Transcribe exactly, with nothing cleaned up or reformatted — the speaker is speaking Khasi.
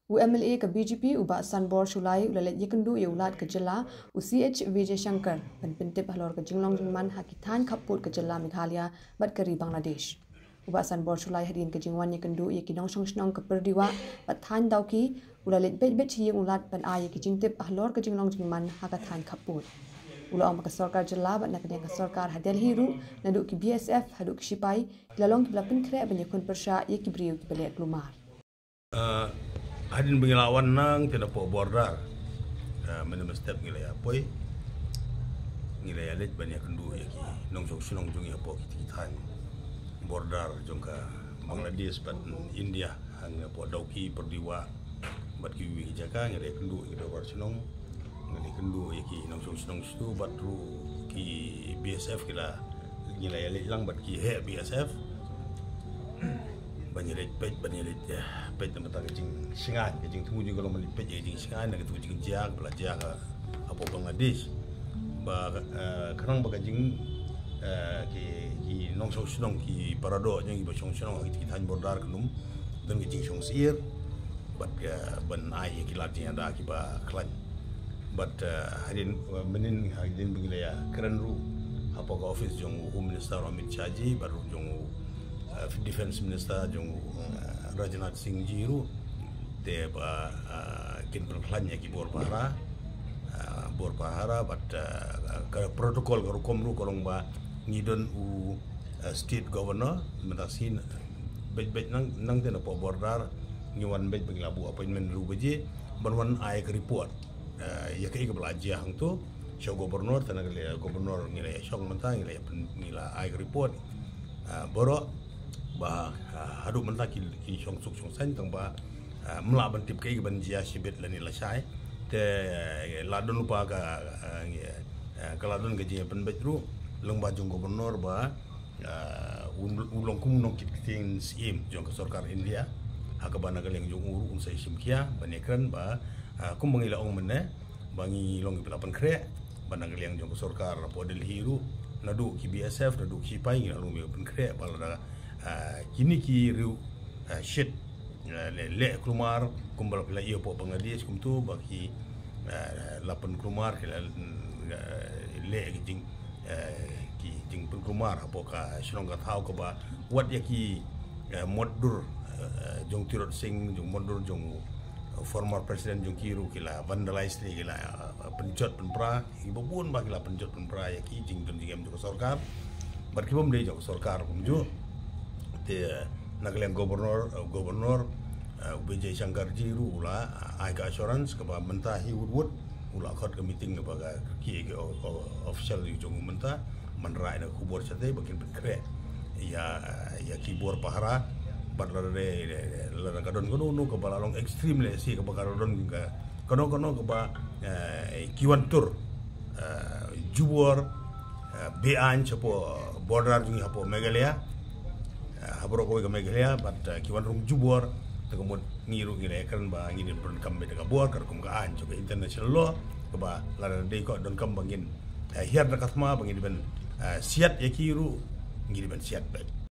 U MLA ka BJP u Bah Sanbor Shullai u la leit ïakynduh ïa u Lat ka jylla u CH Vijayashankar ban pyntip halor ka jinglong jingman ha ki thaiñ khappud ka jylla Meghalaya bad ka ri Bangladesh. U Bah Sanbor Shullai hadien ka jingwan ïakynduh ïa ki nongshong shnong ka Pyrdiwah bad thaiñ Dawki u la leit beit beit sha ïing u Lat ban ai ïa ki jingtip halor ka jinglong jingman ha ka thaiñ khappud. U la ong ba ka sorkar jylla bad na ka liang ka sorkar ha Delhi ruh, naduh ki BSF haduh ki shipai, ki la long kiba la pynkhreh ban ïakhun pyrshah ïa ki briew kiba leh kulmar. Hadien ba ngi la wan nangta napoh border mynne mynstep ngi la ïa poi, ngi la ïa leit ban ïakynduh ïa ki nongshong shnong jong ngi hapoh kiti ki thaiñ border jong ka Bangladesh bad India, hangne hapoh Dawki, Pyrdiwah bad kiwei ki jaka. Ngi la ïakynduh ïa ki dorbar shnong, ngi la ïakynduh ïa ki nongshong shnong shuh bad ruh ki BSF, ki la, ngi la ïa leit lang bad ki heh BSF ban ïa leit peit, ban ïa leit peit namar ka jingsngewbha, ka jingthmu jong ngi ka long ban leit peit ïa ka jingsngewbha na katu ka jingjia kaba la jia hapoh Bangladesh. Ba khnang ba ka jing, ki nongshong shnong, ki paradoh jong ngi ba shong shnong ha kiti ki thaiñ border kan ym don ka jingshongsyier bad ban ai ïa ki lad jingïada kiba khlaiñ. Bad hadien, mynhynnin hadien ba ngi la ïa kren ruh hapoh ka office jong u Home Minister Amit Shah ji bad ruh jong u Defence Minister jong u Rajnath Singh ji ruh, te ba kin pynkhlaiñ ïa ki bor pahara, bor pahara bad ka protocol ka rukom ruh ka long ba ngi don u State Governor mynta sien beit beit nangta napoh border. Ngi wan beit ba ngi la buh appointment ruh ba ji ban wan ai ka report ïa kaei kaba la jia hangto sha u Governor. Te na ka liang Governor ngi la ïa shong mynta, ngi la ïa pyn, ngi la ai ka report baroh ba haduh mynta ki, ki shong suk shong saiñ, tang ba ym lah ban tip kaei kaban jia shibit lane lashai. Te la don lypa ka, ka la don ka jingpynbeit ruh lyngba jong u Governor ba u long kum u nongkit ktien syiem jong ka sorkar India, ha kaba na ka liang jong u ruh un sa ïashim khia ban ïakren ba kumba ngi la ong mynne ba ngi long kiba la pynkhreh, ba na ka liang jong ka sorkar hapoh Delhi ruh, naduh ki BSF naduh ki shipai, ngi la long kiba pynkhreh ba lada kine ki riew shit leh, leh kulmar kumba la phi la ïoh hapoh Bangladesh kumto, ba ki la pynkulmar, ki la leh ki jing, ki jingpynkulmar hapoh ka shnong ka thaw kaba wat ïa ki mot dur jong Tirot Sing, jong mot dur jong former president jong ki ruh ki la vandalize ne ki la pynjot pynpra, kiba bun ba ki la pynjot pynpra ïa ki jingdon jingem jong ka sorkar bad kiba ym dei jong ka sorkar kumjuh. Te na ka liang Governor, Governor u Vijayashankar ji ruh u la ai ka assurance kaba mynta hi wut wut u la khot ka meeting kaba ka ki, ki official jong u mynta ban rai na ka khubor shatei ba kin pynkhreh ïa, ïa ki bor pahara. Bad lada, lada ka don kano kano kaba la long extreme lehse kaba ka don ka kano kano kaba ki wan tur jubor, beaiñ shapoh border jong ngi hapoh Meghalaya, ha baroh kawei ka Meghalaya, bad ki wan rung jubor, te ka mut ngi ruh ngi la ïakren ba ngi dei ban pyndonkam beit da ka bor, ka rukom ka aiñ jong ka international law, kaba lada dei ka donkam ba ngin hiar da ka thma ba ngi dei ban siat ïa ki ruh ngi dei ban siat beit.